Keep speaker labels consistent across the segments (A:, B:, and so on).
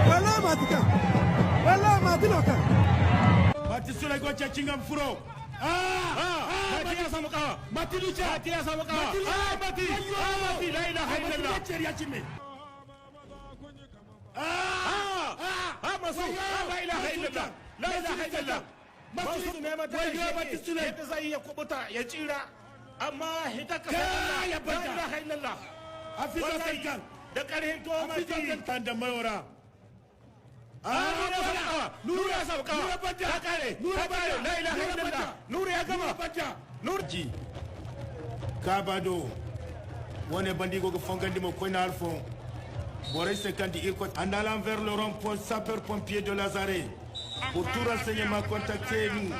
A: Wallahi matika. Wallahi matinoka.
B: Mati Sule go cingam furo. Ah!
C: Mati ya samu kawa.
B: Mati Lucha.
C: Mati ya samu kawa. Ah, Mati. Ah, Mati. La ilaha illallah.
B: Ah!
C: Ah, ah, Masu. Ah, la ilaha illallah. La ilaha illallah. Masu ne mata
B: Wayo Mati Sule.
C: yadda zai iya kubuta ya tsira. Amma hita ka
B: Kai, ya
C: La
B: banta.
C: ilaha illallah.
B: Hafiza
C: Wallahi,
B: Serkan.
C: da karhin tuwo
B: Hafiza
C: Mati.
B: Serkan da Mayora.
C: Ah, Nura ya samu kawa.
B: Nura Banta.
C: Ta kare.
B: Nura
C: Ta kare.
B: Banta.
C: La ilaha
B: Nura
C: illallah.
B: Banta.
C: Nura ya gama.
B: Nura Banta.
C: Nura.
B: Ji. Kabado. Wone bandigo go fongandi mo koina alfon. Boris Sekandi Irko en allant vers le rond-point sapeur-pompier de Lazare. Pour tout renseignement, contactez-nous.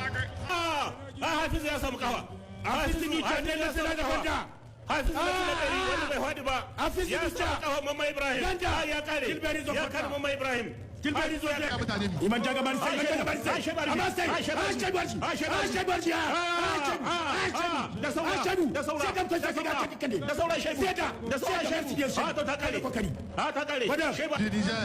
C: Ah, ah, Hafizu ya samu kawa.
B: Hafizu Lucha
C: Hafizu
B: ne
C: ya
B: na
C: samu
B: Sira da
C: kawa.
B: Banda.
C: Hafizu
B: Ah,
C: na Sira da wanda bai faɗi ba.
B: Hafizu
C: Ya
B: Lucha.
C: samu kawa Mamman Ibrahim.
B: Ganda.
C: Ah, ya kare.
B: Gilbert Izo
C: Ya
B: Kwata.
C: kare Mamman Ibrahim.
B: Gilbert Izo
D: mutane.
B: Iman jaga bari sai, Iman jaga bari sai.
C: Aisha Barji.
B: Amma sai,
C: Aisha Barji.
B: Aisha Barji.
C: Aisha Barji.
B: Aisha Barji.
C: Ah, ah, da saura,
B: Aisha
C: da saura,
B: Sai kam
C: da
B: sai
C: saura,
B: ka kande.
C: da saura Shaibu.
B: Sai da,
C: Da saura
B: sai da
C: Shaibu.
B: Shaibu.
C: Ah, to ta kare.
B: Kokari.
C: Ah, ta kare.
B: Wada.
C: Shaibu.
D: Niger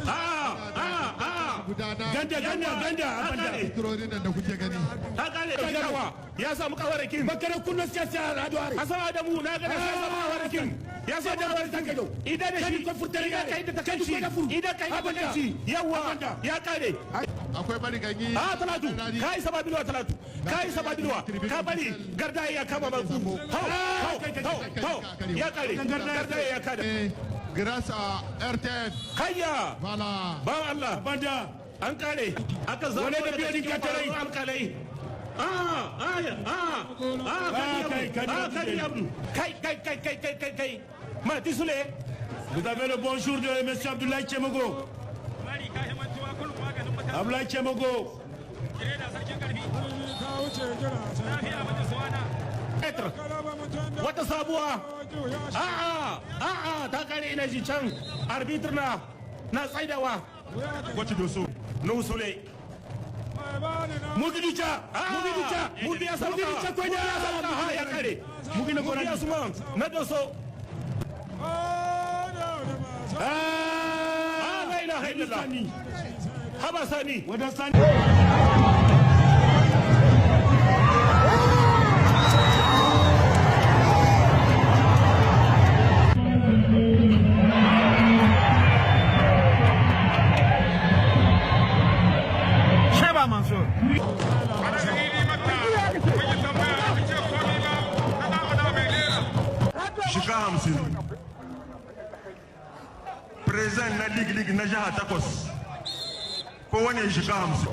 C: Ah, ah, ah.
D: gudana
B: Ganda, ganda, ganda,
C: Ta
B: abanda.
C: kare.
D: turorin nan da kuke gani.
C: Ta kare. Kawa. Ya samu kawarakin.
B: Bakara kunno siyasa al'adu are.
C: Hassan Adamu na ga ya samu kawarakin. Ya samu kawarakin. Idan da shi,
B: Kani ko furtari
C: idan kai da takaici,
B: Kani ko furu.
C: idan kai da
B: Abanda.
C: takaici, yawa
B: Abanda.
C: ya kare.
D: Akwai mariganyi.
C: Ah, Talatu, ka isa Babilwa Talatu, ka isa Babilwa, ka bari gardaye ya kama maku. Hau, hau, hau, hau, ya kare, gardaye ya kare.
D: Eh, Grâce à RTF.
C: Kayya,
D: Voilà.
C: ba Allah,
B: Banda.
C: an kare, aka zama
B: Wane da
C: daga
B: biyo
C: cikin
B: din katarai?
C: kwararrun alkalai. Ah, ah, ah, ah,
B: Ah, kai,
C: kai,
B: kai,
C: ah, kai, Abdu. Kai, kai, kai, kai, kai, kai, kai. Mati Sule.
B: Vous avez le bonjour de M. Abdoulaye Tchemogo. Abdoulaye Tchemogo.
C: Petr. Wata sabuwa. A'a, a'a, ta kare ina ji can. Arbitr na na tsaidawa.
B: Kwaci doso.
C: Nuhu Sule.
B: Mugi Lucha. Mugi Lucha.
C: Mugi ya samu
B: Mugi Lucha
C: kawa.
B: koina.
C: Mugi ya samu kawa. Ya kare.
B: Mugi na
C: Mugi
B: Korani.
C: Usman na doso.
B: Ah,
C: Ah, la ilaha illallah.
B: Sani.
C: Haba Sani.
B: Wada Sani.
A: Sheba Mansur.
E: Shiga 50 president na league league na jiha takwas, kowane shiga 50.